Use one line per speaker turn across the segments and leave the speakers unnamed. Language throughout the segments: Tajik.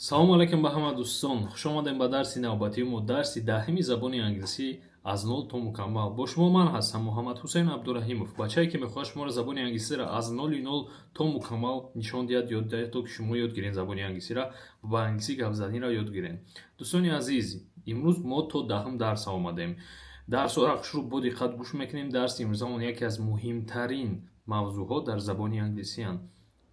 Салому алайкум ба ҳама дӯстон! Хушомадем ба дарси навбатии мо, дарси 10-уми забони англисӣ «Аз нол то мукаммал». Бо шумо ман ҳастам, Муҳаммадҳусайн Абдураҳимов, бачае, ки мехоҳад шуморо забони англисиро аз ноли нол то мукаммал нишон диҳад, ёд диҳад, то ки шумо ёд гиред забони англисиро ва ба англисӣ гапзаниро ёд гиред. Дӯстони азиз, имрӯз мо то 10-ум дарс омадем. Дарсҳоро хушрӯ бо диққат гӯш мекунем. Дарси имрӯзамон яке аз муҳимтарин мавзӯъҳо дар забони англисиянд: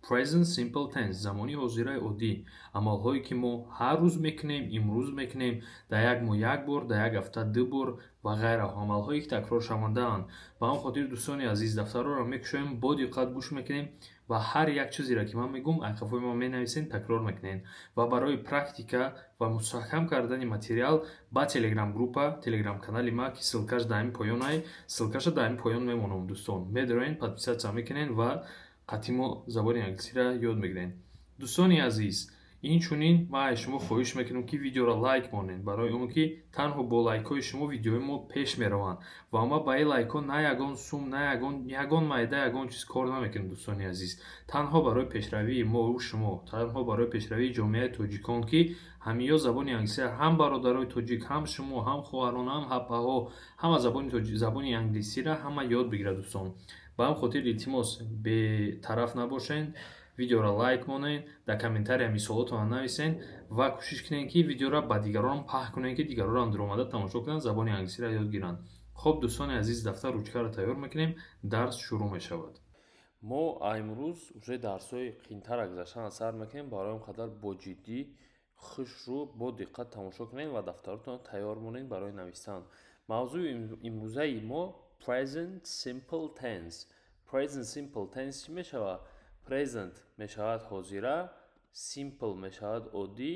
Present Simple Tense, замони ҳозираи оддӣ. Амалҳое, ки мо ҳар рӯз мекунем, имрӯз мекунем, дар як моҳ як бор, дар як ҳафта ду бор ва ғайраҳо, амалҳое, ки такроршавандаанд. Ба ҳамин хотир, дӯстони азиз, дафтарҳоро мекушоем, бо диққат гӯш мекунем ва ҳар як чизеро, ки ман мегӯм, ай қафои ман менависем, такрор мекунем. Ва барои практика ва мустаҳкам кардани материал ба телеграм группа, телеграм канали ма, ки ссылкаш дар ҳамин поёнай, ссылкаша дар ҳамин поён мемонам, дӯстон, медароен, подписаться мекунен ва қатъи мо забони англисиро ёд мегирем. Дӯстони азиз, инчунин ман аз шумо хоҳиш мекунам, ки видеоро лайк монед, барои он ки танҳо бо лайкҳои шумо видеои мо пеш мераванд. Ва ма ба ин лайкҳо на ягон сум, на ягон майда, ягон чиз кор намекунем, дӯстони азиз. Танҳо барои пешравии мову шумо, танҳо барои пешравии ҷомеаи тоҷикон, ки ҳамиё забони англисиро, ҳам бародарои тоҷик, ҳам шумо, ҳам хоҳарон, ҳам апаҳо, ҳама забони англисиро ҳама ёд бигирад, дӯстон. Ба ҳамин хотир, илтимос, бетараф набошед, видеоро лайк монед, дар комментария мисолотонро нависед ва кӯшиш кунед, ки видеоро ба дигарон паҳн кунед, ки дигаронам дуромада тамошо кунанд, забони англисиро ёд гиранд. Хуб, дӯстони азиз, дафтар, ручкаро тайёр мекунем, дарс шурӯъ мешавад.
Мо имрӯз уже дарсҳои қиинтарро гузаштан сар мекунем. Барои он қадар бо ҷиддӣ, хушрӯ, бо диққат тамошо кунед ва дафтаротонро тайёр монед барои навистан. Мавзӯи имрӯзаи мо Present Simple Tense. Present Simple Tense чӣ мешавад? Present мешавад ҳозира, simple мешавад оддӣ,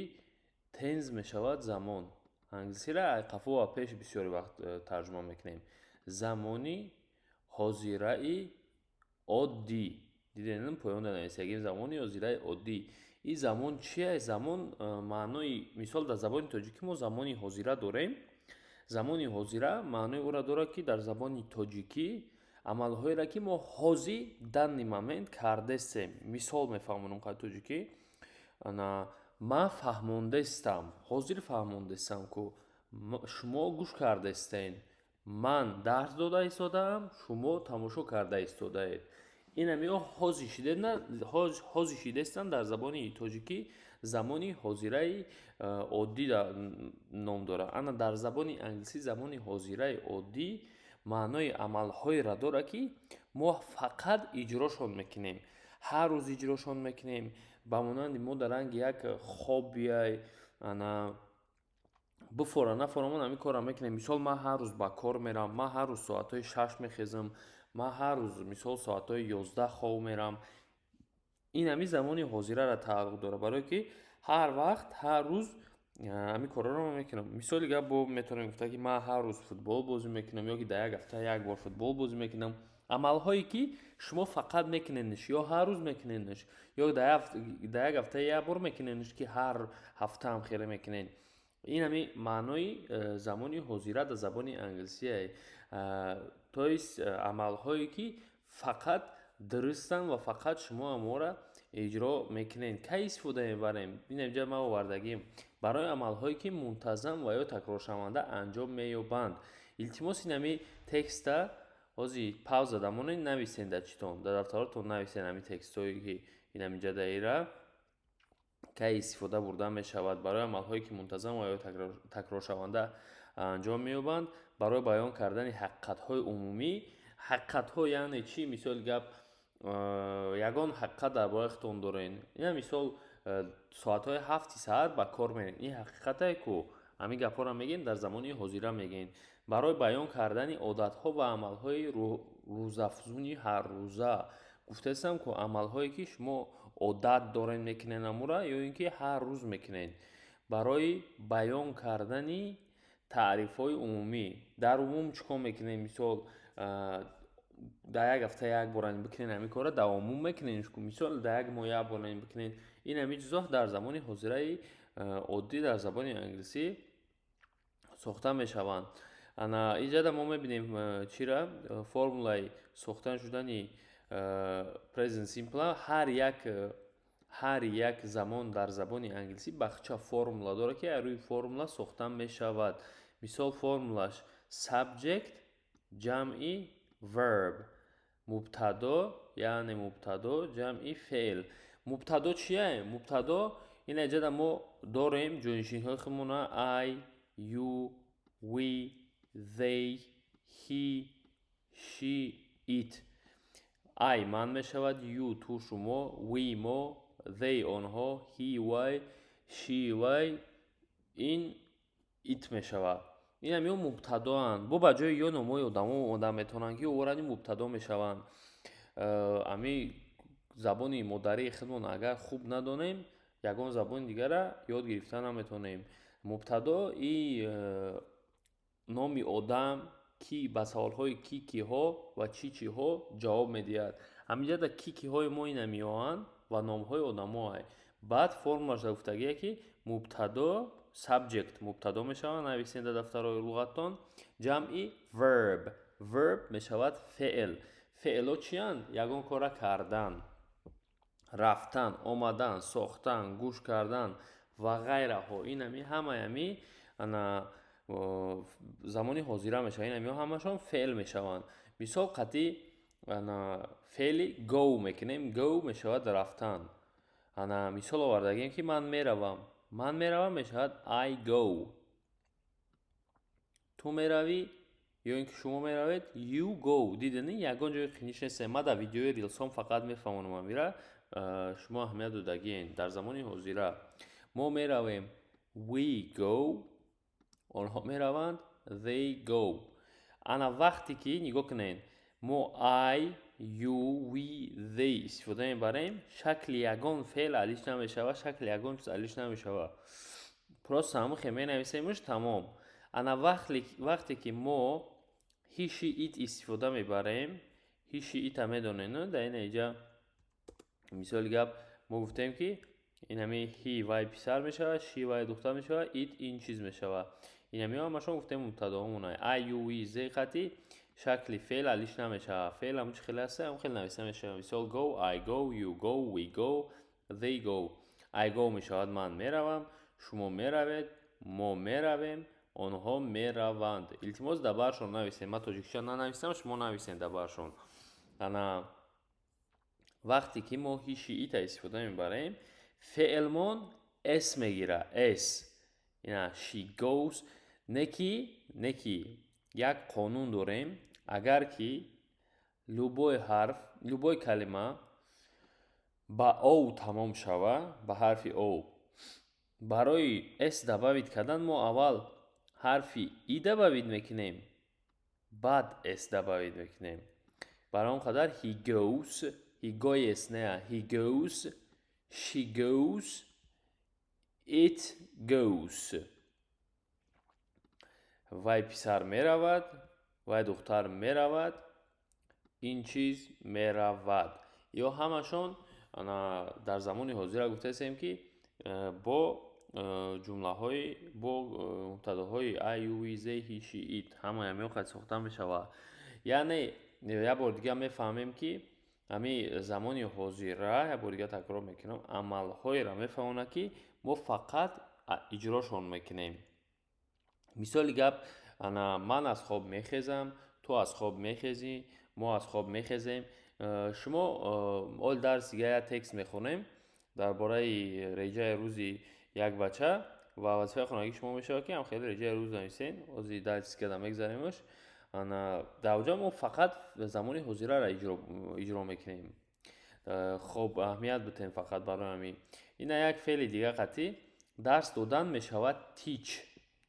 tense мешавад замон. Англисиро қафо ва пеш бисёри вақт тарҷума мекунем. Замони ҳозираи оддӣ. Дидем, поёнда нависагим: замони ҳозираи оддӣ. Ин замон чие? Замон маънои, мисол, дар забони тоҷикӣ мо замони ҳозира дорем. Замони ҳозира маънои ӯро дорад, ки дар забони тоҷикӣ амалҳоеро, ки мо ҳозир, данный момент кардестем. Мисол мефаҳмонам қад тоҷикӣ. Ман фаҳмондестам, ҳозир фаҳмондестам ку, шумо гӯш кардестен, ман дарс дода истодаам, шумо тамошо карда истодаед. Ин ҳамиҳо ҳозир шидестанд. Дар забони тоҷикӣ замони ҳозираи оддӣ ном дорад. Ана дар забони англисӣ замони ҳозираи оддӣ маънои амалҳоеро дорад, ки мо фақат иҷрошон мекунем, ҳар рӯз иҷрошон мекунем, ба монанди мо дар ранги як хоббияй. Ана буфора нафора, ман ҳамин корро мекунем. Мисол, ман ҳар рӯз ба кор мерам, ман ҳар рӯз соатҳои 6 мехезам, ман ҳар рӯз, мисол, соатҳои 11 хоб мерам. Ин ҳамин замони ҳозираро тааллуқ дорад, барое ки ҳар вақт, ҳар рӯз ҳамин корҳоро ман мекунам. Мисоли гап, бо метавонем гуфта, ки ман ҳар рӯз футбол бозӣ мекунам ё ки дар як ҳафта як бор футбол бозӣ мекунам. Амалҳое, ки шумо фақат мекунедш, ё ҳар рӯз мекунедш, ё дар як ҳафта як бор мекунедш, ки ҳар ҳафтаам хеле мекунед. Ин ҳамин маънои замони ҳозира дар забони англисие, то есть амалҳое, ки фақат дурустанд ва фақат шумо аморо иҷро мекунед. Кай истифода мебарем? Ин инҷа ман овардагим: барои амалҳое, ки мунтазам ва ё такроршаванда анҷом меёбанд. Илтимос, ин ҳамин текста ҳозир пауза дамонед, нависен дар читон, дар дафтаротон нависен ҳамин текстҳое, ки ин ҳаминҷа даира. Кай истифода бурда мешавад? Барои амалҳое, ки мунтазам ва ё такроршаванда анҷом меёбанд, барои баён кардани ҳақиқатҳои умумӣ. Ҳақиқатҳо яъне чӣ? Мисоли гап, ягон ҳақиқат дар бораи худтон дорен. Ина мисол, соатҳои 7-и саҳар ба кор мерем, ин ҳақиқатае ку. Ҳамин гапҳоро мегӯем, дар замони ҳозира мегӯем. Барои баён кардани одатҳо ва амалҳои рӯзафзуни ҳаррӯза. Гуфтаистам ку, амалҳое, ки шумо одат дорен, мекунед амура ё ин ки ҳар рӯз мекунед. Барои баён кардани таърифҳои умумӣ. Дар умум чӣ кор мекунед? Мисол, дар як ҳафта як бор бикунед ҳамин корро, дар умум мекунед. Мисол, дар як моҳ як бор бикунед. Ин ҳамин чизҳо дар замони ҳозираи оддӣ дар забони англисӣ сохта мешаванд. Ана инҷада мо мебинем чира, формулаи сохта шудани present simple. Ҳар як Ҳар як замон дар забони англисӣ бахча формула дорад, ки аз рӯи формула сохта мешавад. Мисол, формулаш: subject ҷамъи verb, мубтадо, яъне мубтадо ҷамъи феъл. Мубтадо чие? Мубтадо ин аҷада мо дорем ҷойнишинҳои худмона: I, you, we, they, he, she, it. I ман мешавад, you ту, шумо, we мо, they онҳо, he вай, she вай, ин it мешавад. Инам ё мубтадоанд. Бо ба ҷои ё номҳои одамо омода метавонанд, ки оварани мубтадо мешаванд. Ами забони модарии худмон агар хуб надонем, ягон забони дигара ёд гирифта наметавонем. Мубтадо и номи одам, ки ба саволҳои ки, киҳо ва чӣ, чиҳо ҷавоб медиҳад. Ҳаминҷода ки, киҳои мо ина меоянд ва номҳои одамоай. Баъд формулаш гуфтагие, ки мубтадо, subject мубтадо мешавад, нависед дар дафтарҳои луғаттон, ҷамъи verb. Verb мешавад феъл. Феълҳо чиянд? Ягон кора кардан, рафтан, омадан, сохтан, гӯш кардан ва ғайраҳо. Инами ҳамаи ами ана замони ҳозира мешавад. Инамиҳо ҳамашон феъл мешаванд. Мисол, қатъи ана феъли go мекунем. Go мешавад рафтан. Ана мисол овардагем, ки ман меравам. Ман меравам мешавад I go. Ту меравӣ ё ин ки шумо меравед, you go. Дидани, ягон ҷои қиниш нест. Ма дар видеои рилсом фақат мефаҳмонам амира, шумо аҳамият додагиен. Дар замони ҳозира мо меравем, we go, онҳо мераванд, they go. Ана вақте ки, нигоҳ кунед, мо I, you, we, they истифода мебарем, шакли ягон феъл алиш намешавад, шакли ягон чиз алиш намешавад, просто ҳамон хел менависемш, тамом. Ана вақте ки мо he, she, it истифода мебарем, he, she, it медонед, дар ин иҷа мисоли гап мо гуфтем, ки инами he вай писар мешавад, she вай духтар мешавад, it ин чиз мешавад. Инамиҳо ҳамашон гуфтем мубтадоҳомона. I, you, we, they қатъи шакли феъл алиш намешавад. Феъл ҳамон чи хеле ҳаста, ҳамон хеле нависта мешавад. Мисол: go, I go, you go, we go, they go. I go мешавад ман меравам, шумо меравед, мо меравем, онҳо мераванд. Илтимос, дар баршон нависед. Ман тоҷикча нанависам, шумо нависед дар баршон. Ана вақте ки мо he, she, it истифода мебарем, феълмон s мегирад, s. Ина she goes. Не ки як қонун дорем: агар ки любой ҳарф, любой калима ба о тамом шава, ба ҳарфи о, барои s добавить кардан мо аввал ҳарфи и добавить мекунем, баъд s добавить мекунем. Барои он қадар he goes, he goes не, he goes, she goes, it goes. Вай писар меравад, вай духтар меравад, ин чиз меравад. Ё ҳамашон дар замони ҳозира гуфтаистем, ки бо ҷумлаҳои бо мубтадоҳои I, you, we, they, he, she, it ҳамаи ҳамиҳо қад сохта мешавад. Яъне як бор дига мефаҳмем, ки ҳамин замони ҳозира, як бор дига такрор мекунам, амалҳоеро мефаҳмонад, ки мо фақат иҷрошон мекунем. Мисоли гап, ана ман аз хоб мехезам, ту аз хоб мехезӣ, мо аз хоб мехезем. Шумо ол дарс дига як текст мехонем дар бораи реҷаи рӯзи як бача ва вазифаи хонагии шумо мешавад, ки ҳам хеле реҷаи рӯз нависен. Ози дарс када мегзаремаш. Ана дар оҷа мо фақат замони ҳозираро иҷро мекунем. Хоб, аҳамият бутем фақат барои ҳамин. Ина як феъли дига қатъӣ дарс додан мешавад teach.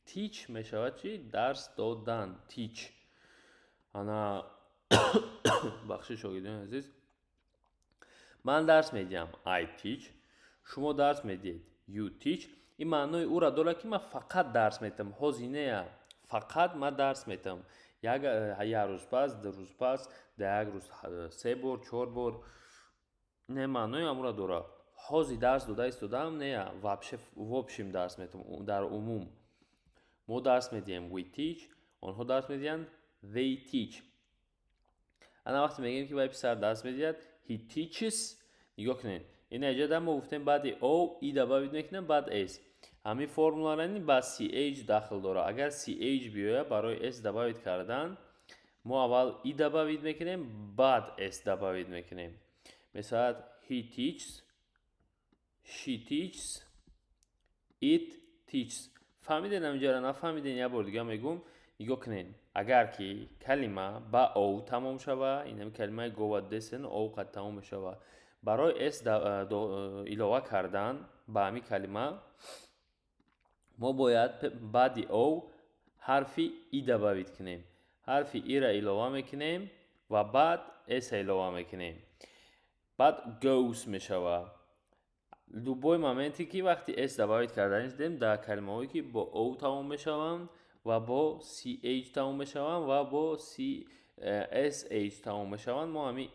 Teach мешавад чи? Дарс додан, teach. Ана, бахши, шогирдони азиз, ман дарс медиҳам, I teach, шумо дарс медиҳед, you teach. Ин маънои ӯра дорад, ки ман фақат дарс медиҳам, ҳозир нея, фақат ман дарс медиҳам. Як рӯз пас, 2 рӯз пас, дар як рӯз се бор, чор бор не, маънои ҳамура дорад. Ҳозир дарс дода истодаам нея, вообще, в общем дарс медиҳам, дар умум. Мо дарс медиҳем, we teach, онҳо дарс медиҳанд, they teach. Ана вақте мегӯем, ки вай писар дарс медиҳад, he teaches. Нигоҳ кунед. Ин аҷада мо гуфтем, баъди o e добавить мекунем, баъд s. Ҳамин формуларани ба ch дахл дорад. Агар ch биёяд, барои s добавить кардан мо аввал e добавить мекунем, баъд s добавить мекунем. Мешавад he teaches, she teaches, it teaches. Фаҳмидед ҳаминҷара? Нафаҳмиден, як бор дига мегӯм, нигоҳ кунед. Агар ки калима ба o тамом шава, ин ҳами калимаи go ва десен o қад тамом мешава, барои s илова кардан ба ҳамин калима мо бояд баъди o ҳарфи e добавить кунем. Ҳарфи e-ра илова мекунем ва баъд s илова мекунем, баъд goes мешава. Любой моменте ки вақти s добавить кардани дидем дар калимаҳое ки бо o тамом мешаванд ва бо ch тамом мешаванд ва бо sh тамом мешаванд, мо ҳамин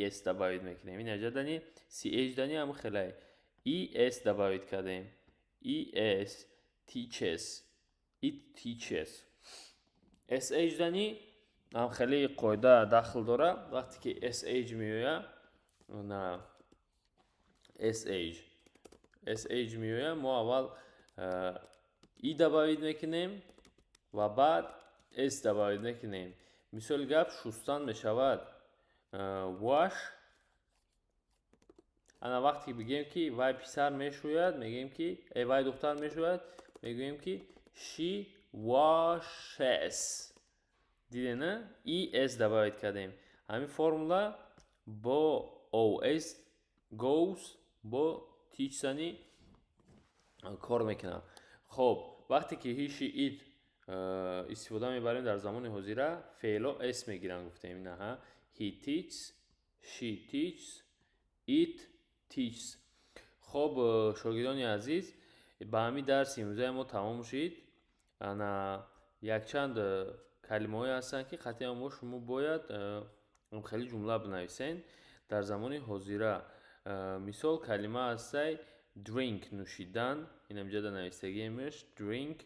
es добавить мекунем. Ин аҷадани ch дани ҳам хелай es добавить кардем, es, teaches, it teaches. Sh дани ҳам хеле қоида дахл дорад. Вақте ки sh меояд, на sh меояд, мо аввал e добавить мекунем ва баъд s добавить мекунем. Мисоли гап, шустан мешавад wash. Ана вақте ки бигӯем, ки вай писар мешӯяд, мегӯем ки вай духтар мешӯяд, мегӯем, ки she washes. Дидед, на? Es добавить кардем. Ҳамин формула бо os, goes, бо teaches ани кор мекунад. Хоб, вақте ки he, she, it истифода мебарем дар замони ҳозира, феъло s мегиранд, гуфтем. Инаҳа, he teaches, she teaches, it teaches. Хоб, шогирдони азиз, ба ҳамин дарси имрӯзаи мо тамом шид. Ана якчанд калимаҳое ҳастанд, ки қатъиян мо шумо бояд хеле ҷумла бинависед дар замони ҳозира. Мисол, калима ҳастай drink, нӯшидан, инамҷода навистагиемш drink.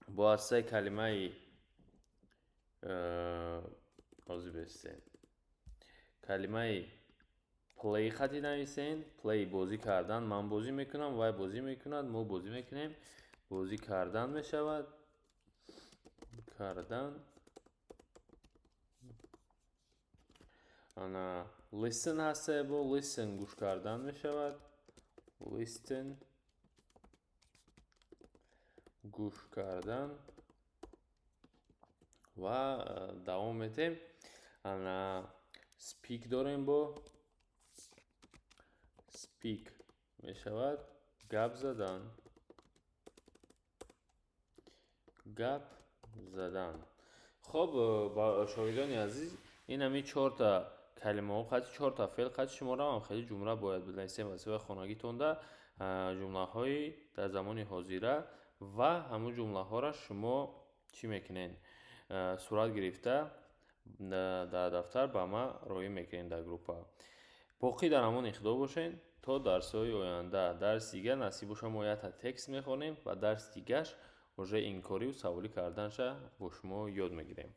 Бо ҳастай калимаи, ҳозир бестем, калимаи play хати нависен. Play, бозӣ кардан. Ман бозӣ мекунам, вай бозӣ мекунад, мо бозӣ мекунем, бозӣ кардан мешавад, кардан. Ана listen ҳастае, бо listen, гӯш кардан мешавад, listen, гӯш кардан. Ва давом метем. Ана speak дорем, бо speak мешавад гап задан, гап задан. Хоб, шогирдони азиз, ин ҳамин чорта калимаҳо қати чорта феъл қати шуморо ҳам хеле ҷумла бояд бинависем вазифаи хонагитонда, ҷумлаҳои дар замони ҳозира, ва ҳамун ҷумлаҳоро шумо чӣ мекунед? Сурат гирифта дар дафтар ба ман роҳӣ мекунед дар группа. Боқӣ дар ҳамон ихдо бошед то дарсҳои оянда. Дарси дигар насиб боша, мо якта текст мехонем ва дарси дигаш уже инкорию саволӣ карданша бо шумо ёд мегирем.